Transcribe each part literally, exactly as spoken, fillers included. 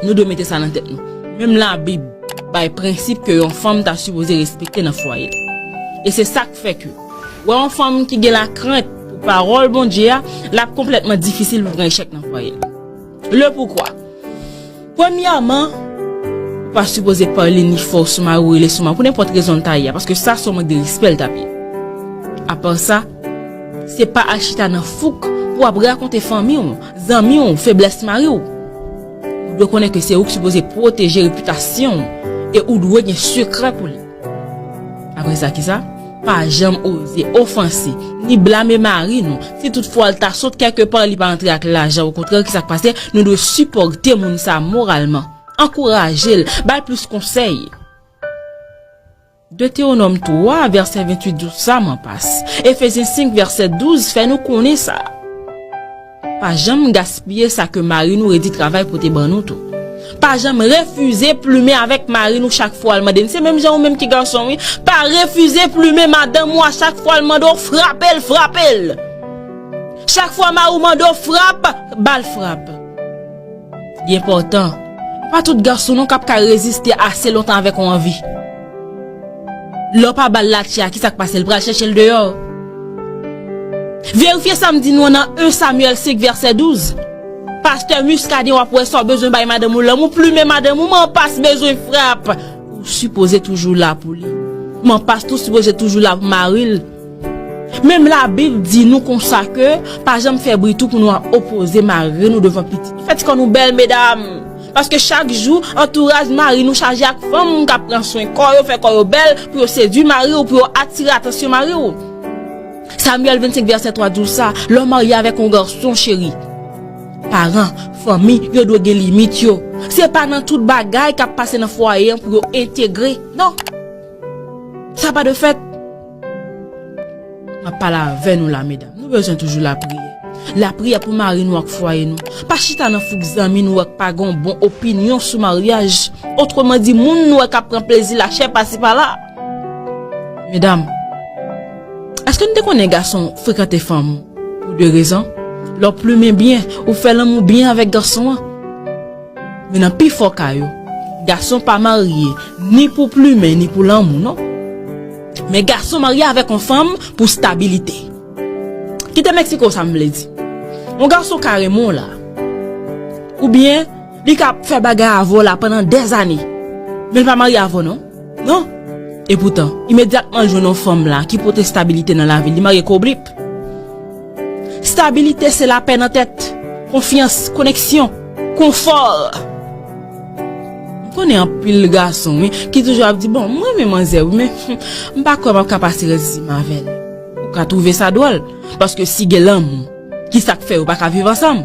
Nou dwe mete sa nan tèt nou. Menm Labib bay prensip ke yon fanm ta sipoze respekte nan fwaye l. E se sa k fè ke, wè yon fanm ki gen lakrent pou pawòl Bondye a, l ap konplètman difisil pou pran echèk nan fwaye l. Le poukwa? Premyèman, ou pa sipoze pale ni fò sou mari w, rele sou mari w, pou nenpòt rezon l ta ye a, paske sa se yon mank de respè l t ap ye. Apa sa, se pa al chita nan fouk pou w ap rakonte fanmi w, zanmi w, feblès mari w. Ou dwe konnen ke se ou ki sipoze pwoteje repitasyon w e ou dwe gen sekrè pou li. Apre sa, kisa? Pa janm oze ofanse ni blame mari nou. Si toutfwa l ta sot kèlke pa, li pa antre ak lajan. Okontrè, kisa k pase? Nou dwe sipòte moun sa a moralman, ankouraje l, ba l plis konsèy. Detewonòm twa, vèsè venntuit di w sa, man pas. Efezyen senk, vèsè douz, fè nou konnen sa. Pa janm gaspiye sa ke mari nou redi travay pote ban nou tou. Pa janm refize plimen avèk mari nou chak fwa l mande n. Se menm jan ou menm ki gason, wi. Pa refize plimen madanm ou a chak fwa l mande w, frape l, frape l. Chak fwa mari w mande w frap, ba l frap. Li enpòtan. Pa tout gason non k ap ka reziste ase lontan avèk yon anvi. Lè w pa ba l latche a, kisa k pase? L pral chèche l deyò. Verifye sa m di nou an nan en Samyèl senk, vèsè douz. Pastè Muscadin, w ap wè sa w bezwen bay madanm ou, lanmou, plimen madanm ou, man pas bezwen frap. Ou sipoze toujou la pou li. Man pas tou sipoze toujou la pou mari l. Menm Labib di nou konsa ke pa janm fè bri tou pou nou al opoze mari nou devan pitit. Fè ti kò nou bèl, medam. Paske chak jou, antouraj mari nou chaje ak fanm k ap pran swen kò yo, fè kò yo bèl, pou yo sedui mari w, pou yo atire atansyon mari w. Samyèl vennsenk vèsè twa di w sa, lè w marye avèk yon gason, cheri, paran, fanmi, yo dwe gen limit yo. Se pa nan tout bagay k ap pase nan fwaye an pou yo entegre. Non. Sa pa de fèt. M ap pale avè nou la, medam. Nou bezwen toujou lapriyè. Lapriyè pou mari nou ak fwaye nou. Pa chita nan fouk zanmi nou wè k pa gen yon bon opinyon sou maryaj. Otreman di, moun nou wè k ap pran plezi lachè pasi pala. Medam, èske nou te konnen gason frekante fanm pou de rezon? Lè w plimen byen, ou fè lanmou byen avèk gason an. Men nan pifò ka yo, gason pa marye ni pou plimen ni pou lanmou, non. Men gason marye avèk yon fanm pou stabilite. Kite m eksplike w sa m vle di. Yon gason ka renmen w la. Oubyen, li ka fè bagay avè w la pandan dèzane. Men l pa marye avè w, non. Non. Epoutan, imedyatman l jwenn yon fanm la ki pote stabilite nan lavi l, li marye koblip. Stabilite se lapè nan tèt, konfyans, koneksyon, konfò. M konnen anpil gason, wi, ki toujou ap di, "Bon, m renmen manzè, wi, men m pa kwè m ap ka pase rès vi m avè l." Ou ka twouve sa dwòl, paske si gen lanmou, kisa k fè yo pa ka viv ansanm?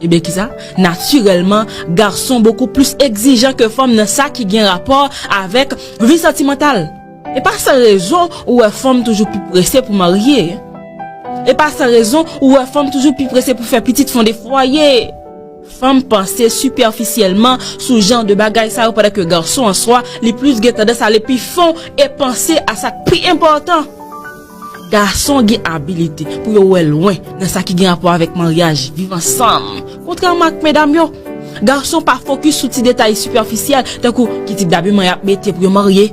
Ebyen, kisa? Natirèlman, gason bokou plis egzijan ke fanm nan sa ki gen rapò avèk vi santimantal. E pa san rezon ou wè fanm toujou pi prese pou marye. E pa san rezon ou wè fanm toujou pi prese pou fè pitit, fonde fwaye. Fanm panse sipèfisyèlman sou jan de bagay sa yo, pandan ke gason an swa, li plis gen tandans ale pi fon e panse a sa k pi enpòtan. Gason gen abilite pou yo wè lwen nan sa ki gen rapò avèk maryaj, viv ansanm. Kontrèman ak medam yo, gason pa fokis sou ti detay sipèfisyèl, tankou ki tip dabiman y ap mete pou yo marye,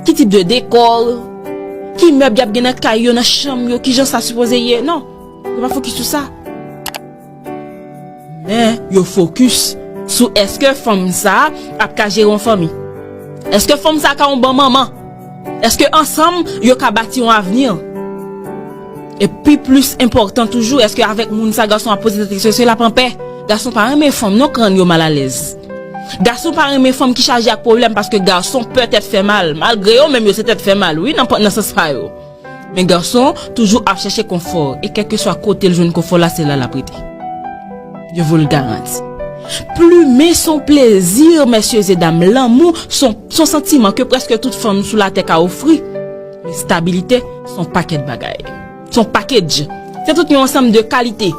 ki tip de dekò, ki mèb y ap gen nan kay yo, nan chanm yo, kijan sa sipoze ye. Non, yo pa fokis sou sa. Men yo fokis sou èske fanm sa a ap ka jere yon fanmi. Èske fanm sa a ka yon bon manman? Èske ansanm yo ka bati yon avni? E pi plis enpòtan toujou, èske avèk moun sa gason ap poze tèt kesyon, èske l ap anpè? Gason pa renmen fanm non k rann yo malalèz. Gason pa renmen fanm ki chaje ak pwoblèm paske gason pè tèt fè mal. Malgre yo menm yo se tèt fè mal, wi, nan, nan sans pa yo. Men gason toujou ap chèche konfò, e kèlkeswa kote l jwenn konfò la, se la l ap rete. Je vous le garantis. Plimen se yon plezi, mesye e dam. Lanmou se yon, se yon santiman ke prèske tout fanm sou latè ka ofri. Men stabilite se yon pakèt bagay. Se yon package. Se tout yon ansanm de kalite.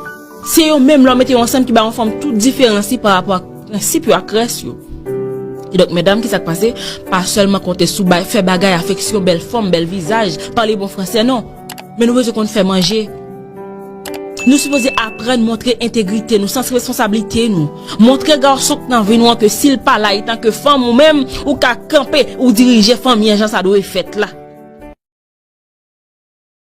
Se yo menm, lè w mete yo ansanm, ki ba yon fanm tout diferans li pa rapò ak prensip yo, ak rès yo. Kidonk, medam, kisa k pase? Pa sèlman konte sou bay, fè bagay, afeksyon, bèl fòm, bèl vizaj, pale bon fransè, non. Men nou bezwen konn fè manje. Nou sipoze Aprann montre entegrite nou, sans responsablite nou. Montre gason k nan vi nou an ke si l pa la, etanke fanm ou menm, ou ka kanpe, ou dirije fanmi an jan sa dwe fèt la.